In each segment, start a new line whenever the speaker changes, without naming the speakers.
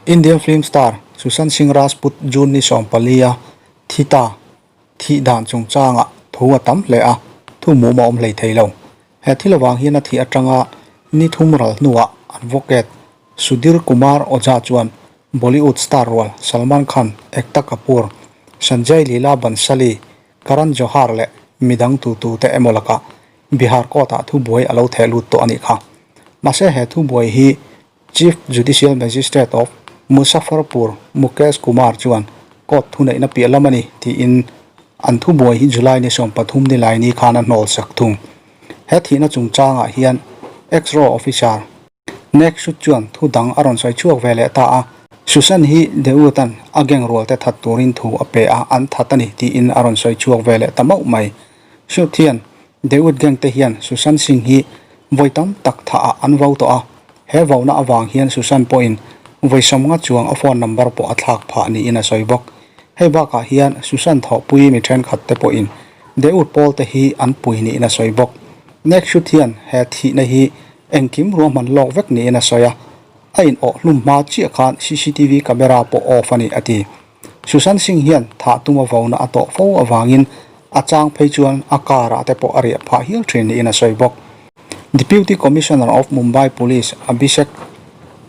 Indian film star Sushant Singh Rajput June ni 14 a thi ta thih dan chungchangah thu a tam hle a, thu mum a awm hlei thei lo. He thil avang hian a thih atanga ni thum ral hnuah advocate Sudhir Kumar Ojha chuan Bollywood star rual Salman Khan, Ekta Kapoor, Sanjay Leela Bhansali, Karan Johar leh midang tutute emaw lakah Bihar court-ah thubuai a lo theh lut tawh a nih kha. Mahse he thubuai hi Chief Judicial Magistrate of Muzaffarpur Mukesh Kumar chuan court thuneihna piah lam a ni tiin an thubuai hi July ni 13 ni lai ni khan a hnawl sak thung. He thihna chungchangah hian ex-raw officer Nek Sut chuan thu dang a rawn sawi chhuak ve leh ta a, Susan hi Deut-a'n a gang rual te that turin thu a pe a, an that a ni tiin a rawn sawi chhuak ve leh ta mauh mai. Sut hian Deut gang te hian Susan Singh hi vawi tam tak thah ah an vo tawh a, he vona avang hian Susan pawhin vawi 50 chuang a phone number pawh a thlak phah niin a sawi bawk. Hei bakah hian Susan thawhpui mi thenkhat te pawhin Deut pawl te hi an pui niin a sawi bawk. Nek Sut hian he thihna hi engkim ruahman lawk vek niin a sawi a, a in awh hlum hma chiah khan cctv camera pawh off a ni a ti. Sushant Singh hian thah tum a vona a tawh fo avangin a chang phei chuan a car ah te pawh a riah phah hial thin niin a sawi bawk. Deputy Commissioner of Mumbai Police Abhishek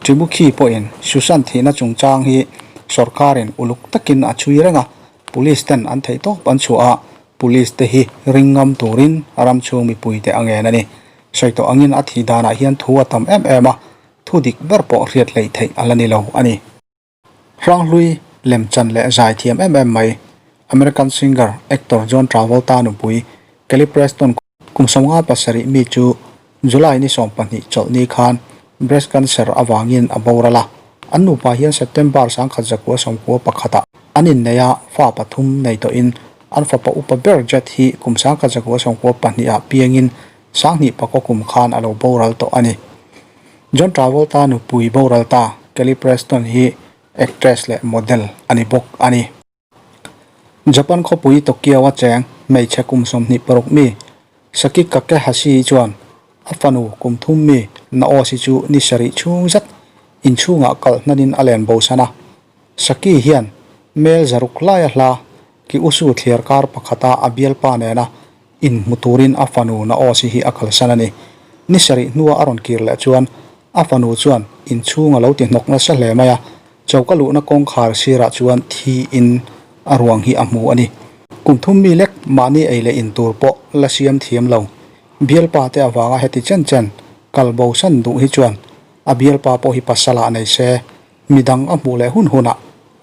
Trimukhi pawhin Sushant thihna chungchang hi sorkarin uluk takin a chhui reng a, police ten an theihtawp an chhuah a, police te hi ring ngam turin ram chhung mipui te a ngen a ni. Sawi tawh angin a thih danah hian thu a tam em em a, thu dik ber pawh hriat hleih theih a la ni lo a ni. Hranghlui lemchan leh zai thiam em em mai American singer, actor John Travolta nupui Kelly Preston kum 57 mi chu July ni 12 chawlhni khan breast cancer avangin a boral a. An nupa hian September 1991 ah an innei a, fa pathum nei tawhin an fapa upa ber Jet hi kum 1992 ah piangin 2004 kum khan a lo boral tawh a ni. John Travolta nupui boral ta Kelly Preston hi actress leh model a ni bawk a ni. Japan khawpui Tokyo a cheng hmeichhe kum 26 mi Saki Kakehashi chuan a fanu kum thum mi Naoshi chu ni sarih chhung zet inchhungah kalh hnanin a len bosan a. Saki hian mel zaruk laia hla Kyushu thliar kar pakhata a bialpa nena inhmu turin a fanu Naoshi hi a kalsan a ni. Ni sarih hnua a rawn kir leh chuan a fanu chuan inchhung a lo ti hnawk nasa hle mai a, choka luhna kawngkhar sirah chuan thi in a ruang hi a hmu a ni. Kum thum mi lek mahni ei leh in tur pawh la siam thiam lo. Bialpa te avanga heti chen chen kal bosan duh hi chuan a bialpa pawh hi pasal ah nei se, midang a hmuh leh hun hunah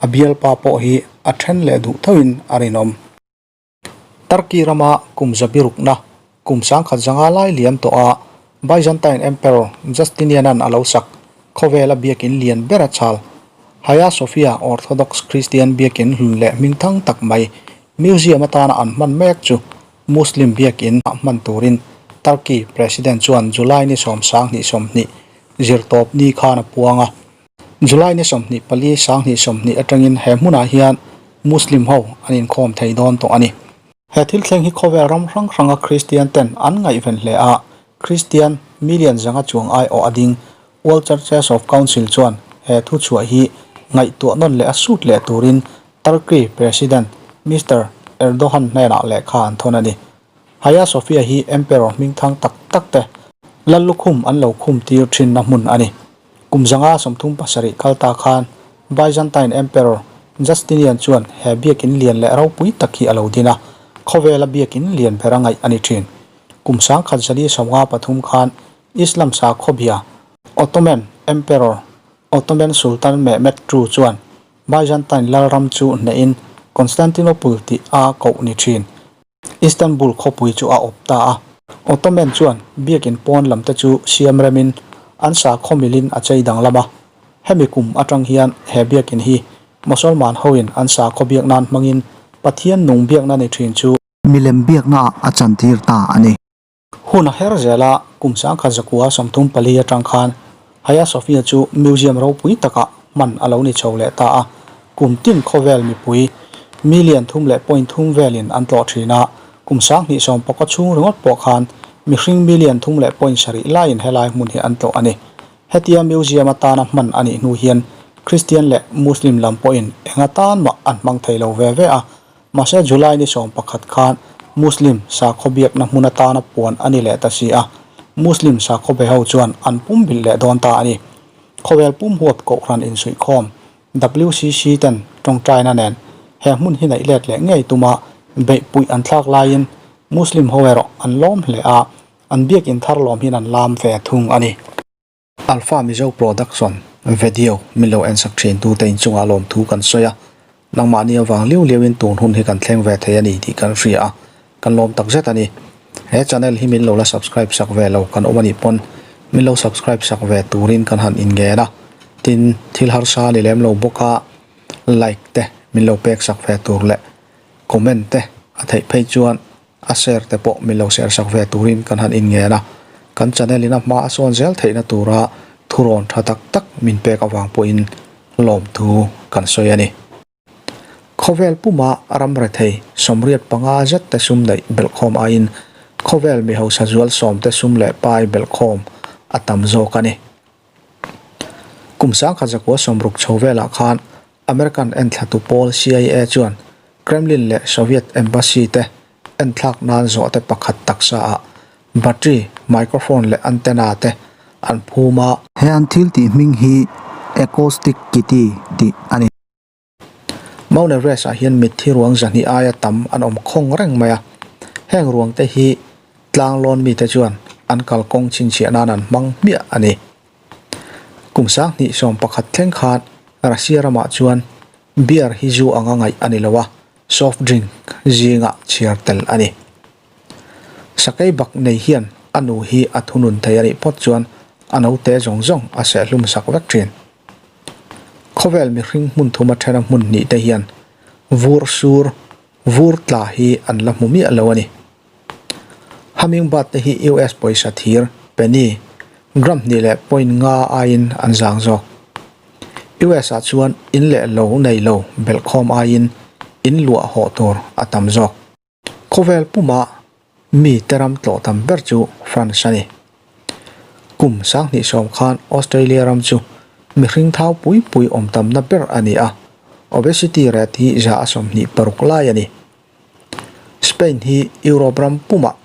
a bialpa pawh hi a then leh duh thoin a rinawm. Turkey rama kum zabi rukna kum 1005 lai liam tawh a Byzantine Emperor Justinian-a'n a lo sak khawvela biakin lian ber a chhal. Hagia Sophia Orthodox Christian biakin hlun leh hmingthang tak mai museum atana an hman mek chu Muslim biakin ah hman turin Turkey President chuan July ni 10 20 zirtawp ni khan a puang a. July ni 24 2020 atangin he hmunah hian Muslim ho an inkhawm thei dawn tawh a ni. He thil thleng hi khawvel ram hrang hranga Kristian ten an ngaihven hle a, Kristian million zanga chuang aiawh a ding World Churches of Council chuan he thuchhuah hi ngaihtuah nawn leh a sut leh turin Turkey President Mister Erdogan hnenah lehkha an thawn a ni. Hagia Sophia hi Emperor hmingthang tak tak te lal lukhum an lo khum tir thinna hmun a ni. Kum 537 kal ta khan Byzantine Emperor Justinian chuan he biakin lian leh ropui tak hi a lo din a, khawvela biakin lian ber a ngaih a ni thin. Kum 1153 khan Islam sakhawbia Ottoman Emperor Ottoman Sultan Mehmed II chuan Byzantine lalram chu hnehin Constantinople tih a koh ni thin. Istanbul khawpui chu a awp ta a. Ottoman chuan biakin pawn lam te chu siam remin an sakhaw milin a chei danglam a. Hemi kum atang hian he biakin hi Mosolman hoin an sakhaw biak nan hmangin Pathian nung biakna ni thin chu
milem biaknaah a chantir ta a ni.
Hun a her zel a, kum 1934 atang khan Hagia Sophia chu museum ropui takah hman a lo ni chho leh ta a, kum tin khawvel mipui million 3.3 velin an tlawh thin a, kum 2019 chhung ringawt pawh khan mihring million 3.7 laiin helai hmun hi an tlawh a ni. Hetia museum atana hman a nih hnu hian Kristian leh Muslim lam pawhin eng atan mah an hmang thei lo ve ve a. Mahse July ni 11 khan Muslim sakhaw biakna hmun atana puan a ni leh ta si a, Muslim sakhaw be ho chuan an pum bilh leh dawn ta a ni. Khawvel pum huap kohhran insuihkhawm WCC ten tawngtaina nen he hmun hi neih let leh ngei tuma beihpuih an thlak laiin Muslim ho erawh an lawm hle a, an biakin thar lawm hian an lam ve thung a ni. Alpha Mizo Production video min lo en sak thin tute inchungah lawmthu kan sawi a, nangmahni avang liu liauin tun hun hi kan thleng ve thei a ni tih kan hria a, kan lawm tak zet a ni. He channel hi min lo la subscribe sak ve lo kan awm a nih pawn min lo subscribe sak ve turin kan han inngen a, tin thil harsa ni lem lo bawk a like te min lo pek sak ve tur leh comment te a theih phei chuan a share te pawh min lo share sak ve turin kan han inngen a, kan channel in a hma a sawn zel theihna tura thurawn tha tak tak min pek avang pawhin lawmthu kan sawi a ni. Khawvel puma ram rethei 85 zet te sum neih belhkhawm aiin khawvel mi hausa zual sawm te sum leh pai belhkhawm a tam zawk a ni. Kum 1960 chho velah khan American enthlatu pawl CIA chuan Kremlin leh Soviet Embassy te enthlak nan zawhte pakhat taksa ah battery, microphone leh antenna te an phum a.
He an thil tih hming hi Acoustic Kitty tih a ni.
Mount Everest ah hian mitthi ruang zahnih aia tam an awm khawng reng mai a, heng ruang te hi tlang lawn mite chuan an kalkawng chhinchhiah nan an hmang hmiah a ni. Kum 2011 thleng khan Russia ramah chuan beer hi zu anga ngaih a ni lo a, soft drink zingah chhiar tel a ni. Sakei bak nei hian a nu hi a thunun thei a nih phawt chuan a naute zawng zawng a sehlum sak vek thin. Khawvel mihring hmun thuma thena hmun hnih te hian vur sur, vur tla hi an la hmu miah lo a ni. Hummingbird te hi US pawisa thir, penny, gram hnih leh point nga aiin an zang zawk. US ah chuan in leh lo nei lo belhkhawm aiin in luah hawh tur a tam zawk. Khawvel puma mi te ram tlawh tam ber chu France a ni. Kum 2010 khan Australia ram chu mihring thau pui pui awm tamna ber a ni a, obesity rate hi 26% lai a ni. Spain hi Europe ram pumah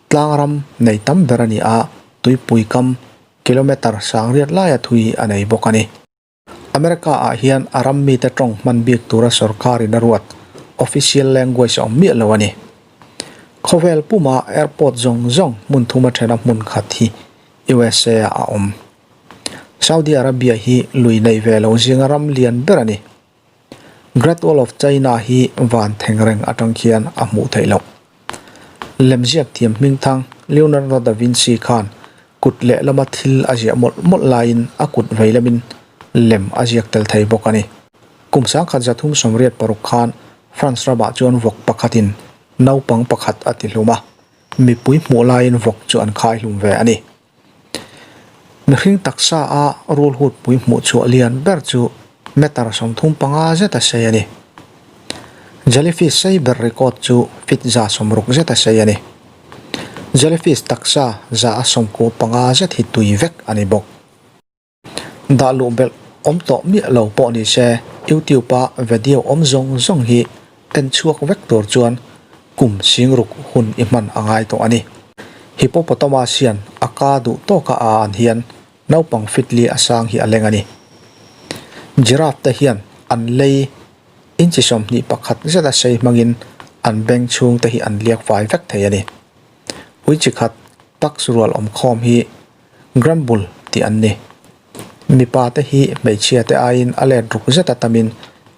tlang ram nei tam ber a ni a, tuipui kam kilometre 80 laia thui a nei bawk a ni. America ah hian a ram mite tawng hman bik tura sorkarin a ruat official language a awm miah lo a ni. Khawvel puma airport zawng zawng hmun thuma thena hmun khat hi USA ah a awm. Saudi Arabia hi lui nei ve lo zinga ram lian ber a ni. Great Wall of China hi van thengreng atang khian a hmuh theih loh. Lemziak thiam hmingthang Leonardo da Vinci khan kut lehlama thil a ziah mawlh mawlh laiin a kut vei lamin lem a ziak tel thei bawk a ni. Kum 1386 khan France ramah chuan vawk pakhatin naupang pakhat a tihlum a, mipui hmuh laiin vawk chu an khaihlum ve a ni. Mihring taksa a rulhut pui hmuh chhuah lian ber chu meter 35 zet a sei a ni. Jellyfish sei ber record chu feet 60 zet a sei a ni. Jellyfish taksa 95 zet hi tui vek a ni bawk. Dah luh belh awm tawh miah lo pawh ni se YouTube a video awm zawng zawng hi en chhuak vek tur chuan kum 6000 hun i hman a ngai tawh a ni. Hippopotamus hian a ka duh tawka a an hian naupang fit li a sang hi a leng a ni. Giraffe te hian an lei inchi 21 zet a sei hmangin an beng chhung te hi an liak fai vek thei a ni. Ui chi khat tax rual awm khawm hi Grumble tih an ni. Mipa te hi hmeichhia te aiin a let ruk zet a tamin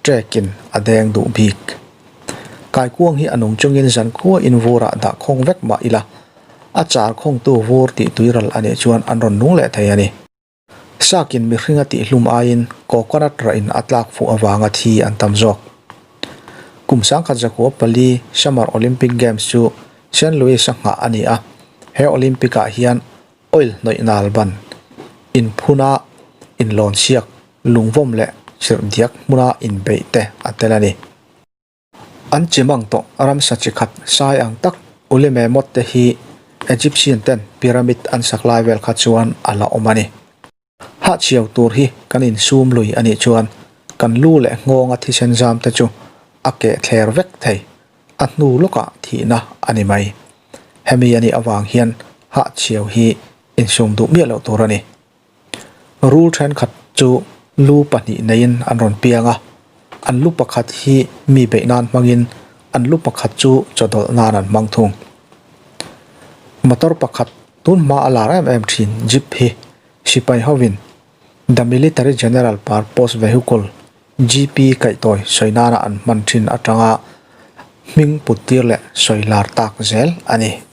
trek in a deng duh bik. Kaikuang hi a nung chungin zankhua in vurah dah khawng vek mah ila, a char khawngtu vur tih tuiral a nih chuan an rawn nung leh thei a ni. Sakin mihring a tihhlum aiin coconut rah in a tlak fuh avanga thi an tam zawk. Kum 1904 Summer Olympic Games chu Saint Louis a nghah a ni a, he Olympic ah hian oil hnawih nal ban inphuna inlawn siak lungvawm leh chirhdiak hmuna inbeih te a tel a ni. An chimang tawh ramsa chi khat sai ang tak Ulememot te hi Egyptian ten pyramid an sak lai vel kha chuan a la awm a ni. Hahchhiau tur hi kan insum lui a nih chuan kan lu leh nghawnga thisen zam te chu a keh thler vek thei, a hnu lawkah thihna a ni mai. Hemi a nih avang hian hahchhiau hi insum duh miah loh tur a ni. Rul thenkhat chu lu pahnih neiin an rawn piang a, an lu pakhat hi mi beih nan hmangin an lu pakhat chu chawdawlh nan an hmang thung. Motor pakhat tun hma a lar em em thin Jeep hi sipai hovin The Military General Purpose Vehicle, GP, kaihtawi sawi nana an hman thin atanga hming put tir leh sawi lar tak zel a ni.